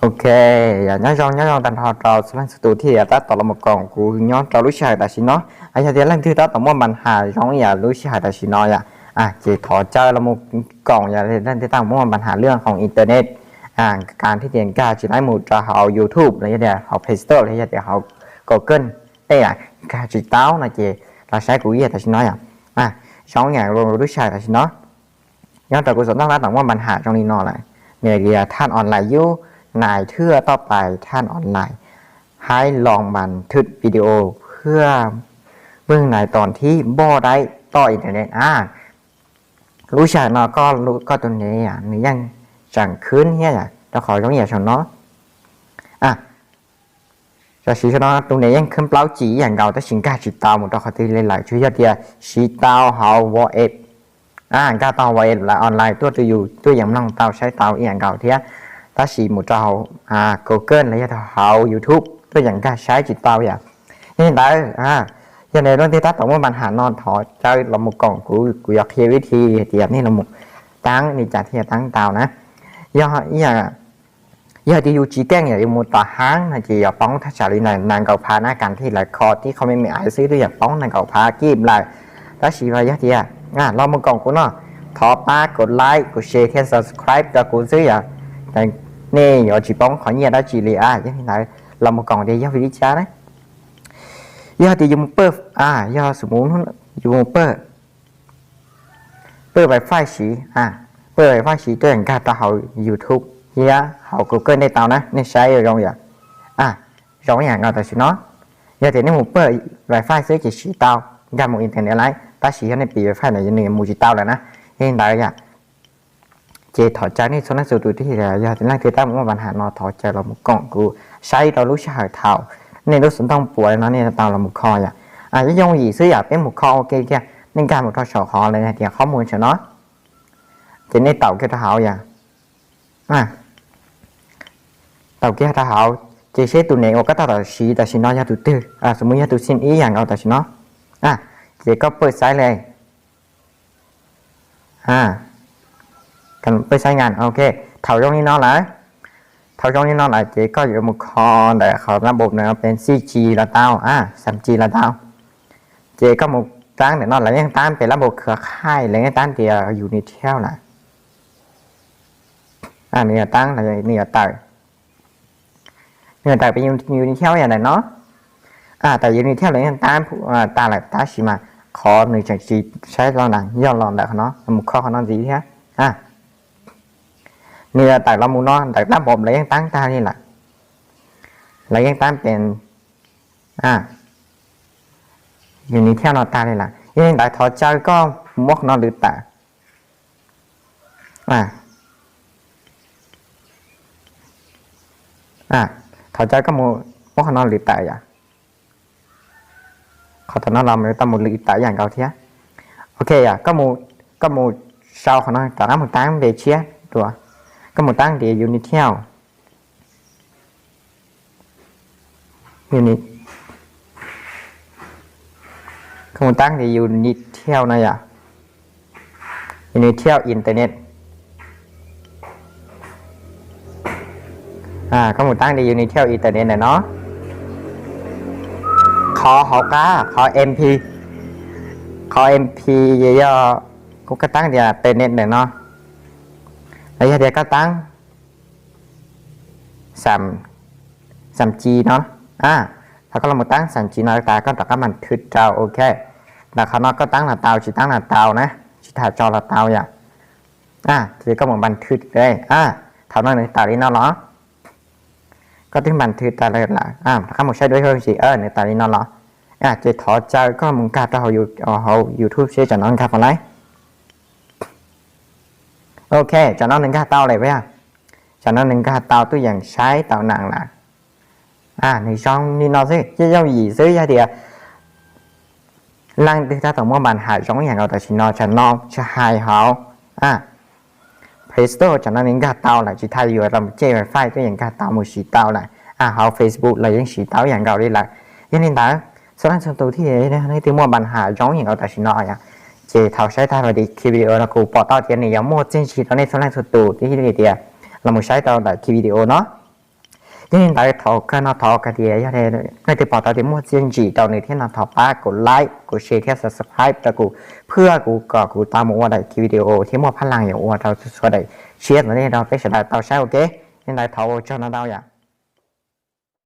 Ok, nyob zoo nyob zoo tag nrho rau txhua leej txhua tus thiab tab tom los mus koom kuv nyob rau lub sij hawm tam sim no. Yog tias leej twg tab tom muaj npa nhas zoo ib yam lub sij hawm tam sim no yom, ces thov caw los mus koom yom, leej twg tab tom muaj npa nhas lwm hauv internet, kas thiab tias nkag tsis tau mus rau hauv YouTube los yog tias hauv Play Store los yog tias hauv Google tej nkag tsis tau no ces los saib kuv ib yam tam sim no yom. Zoo ib yam lub sij hawm tam sim no nyob rau kuv xov tooj tab tom muaj npa nhas zoo li no lawm. Nws tias thaj online yub nais thwj toj pais thaj online hais los npas thwj video hwj pwj nais tom thib npoj daib toj internet a. Lub sij hawm no koj tus nev nws yeej tseem khwb thiab yom, rau qhov zoo ib yam saum no. Tam sim no tus nev yeej khwb plaub G ib yam nkaus tab sis nkag tsis tau mus rau qhov twg li lawm, tsuas yog tias siv tau hauv WhatsApp, nkag tau hauv WhatsApp lawm online tuaj rau yus tuaj yeem mloog tau saib tau ib yam nkaus thiab, tab sis mus rau hauv Google los yog hauv YouTube tuaj yeem nkag saib tsis tau yom. Yog li ntawd, yog nej leej twg tab tom muaj npa nhas no thov caw los mus koom kuv, kuv yuav qhia vib thi tias nej los mus taab li cas thiaj taab tau na. Yog, yog tias yus tsis keej yom, yus mus tom hab no ces yuav poob thaj tsam li nees nkaum phav na, kas thiaj lawv kho tib qho me me xwb twb yuav poob nees nkaum phav kib lawm. Tab sis mas yog tias los mus koom kuv no, thov pab kuv like, kuv share thiab subscribe rau kuv xwb yom, nej yuav tsis poob qhov nyiaj dab tsi li a. Yog li ntawd los mus koom tias yog vim li cas na. Yog tias yus mus pawj, yog xum mus yus mus pawj, pawj wifi siv, pawj wifi siv tuaj yeem nkag rau hauv YouTube thiab hauv Google nej tau na, nej saib zoo yom. Zoo ib yam nkaus tam sim no, yog tias nej mus pawj wifi xwb ces siv tau, nkag mus internet lawm, tab sis yog nej piv wifi na nws mus tsis tau lawm na. Yog li ntawd yom, ces thov caw nej txhua leej txhua tus tib si, yog leej twg tab tom muaj npa nhas no thov caw los mus koom kuv saib rau lub sij hawm thaum nej lub xov tooj puas li no nej tau los mus kho yom. Yooj yooj yim xwb yom, peb mus kho ua ke kiag, nej nkag mus rau saum qhov lawv hais tias qhov mus saum no, ces nej taum kiag rau hauv yom. Taum kiag rau hauv ces seb tus nev uas koj tab tom siv tam sim no yog tus twg, xum mus yog tus xim ib yam nkaus tam sim no, ces koj pawj saib li. Pawj saib nkas, ok. Thaum zoo li no lawm, thaum zoo li no lawm ces koj yuav mus kho ntawm qhov lab npaum no pes xij G los tau, xam G los tau. Ces koj mus taab ntawm no lawv yeej taab pes lab npaum khwv qhaij, lawv yeej taab tias Unitel lawm. Nws yuav taab, nws yuav tawm, nws yuav tawm pes Unitel yam ntawm no. Tawm Unitel lawv yeej taab tag lawm tab sis mas qhov nws tseem tsis saib los na yog los ntawm qhov no, mus kho qhov no ntxiv thiab. Nws yuav tawm los mus no ntawm lab npaum lawv yeej taab tag li lawm, lawv yeej taab pes Unitel no tag li lawm. Yog li ntawd thov caw koj muab qhov no lwv tawm. Thov caw koj mus muab qhov no lwv tawm yom. Qhov tom no los tau mus lwv tawm yam nkaus thiab. Ok, koj mus sau qhov no rov qab mus taab npe tshiab dua. Koj mus taab tias Unitel. Koj mus taab tias Unitel no yom. Unitel Internet. Koj mus taab tias Unitel Internet ntawm no. Qhov hauv qab qhov MP, qhov MP yog kuv koj taab tias internet ntawm no, los yog tias koj taab xam G no. Thaum koj los taab xam G no tas koj rov qab npas thwv rau, ok. Ntawm qhov no koj taab los tau, tsis taab los tau na, tsis tham tso los tau yom. Ces koj mus npas thwv, thaum no nws tawm li no los, koj twb npas thwv tas lawm, rov qab mus saib dua ib zaug ntxiv, nws tawm li no los. Ces thov caw koj mus nkag rau hauv YouTube seb tsam no nkag puas laib. Ok, tsam no nws nkag tau lawm, tsam no nws nkag tau tuaj yeem saib tau nees lawm. Nws zoo li no xwb, yooj yooj yim xwb, yog tias leej twg tab tom muaj npa nhas zoo ib yam nkaus tam sim no, tsam no tsis hais hauv Play Store, tsam no nws nkag tau lawm, tsis tas yuav los mus coj wifi tuaj yeem nkag tau mus siv tau lawm. Hauv Facebook los yeej siv tau ib yam nkaus li lawm. Yog li ntawd txhua leej txhua tus thiab, leej twg muaj npa nhas zoo ib yam nkaus tam sim no yom, ces thaum saib tag lawm ces ki video no kuv pom tau tias nws yuav muaj txiaj ntsig rau nej txhua leej txhua tus thiab li tias los mus saib tau ntawm ki video no. Yog li ntawd thov kawg no thov kawg tias yog nej twg pom tau tias muaj txiaj ntsim rau nws thiab no thov pab kuv like, kuv share thiab subscribe rau kuv, tab kuv kom kuv tau mus ua daim video thiab muaj phab laj yuav ua rau txhua daim tshiab ntawm nej rau peb sawv daws tau saib ua ke. Li ntawd thov ua tsaug ntau ntau yom.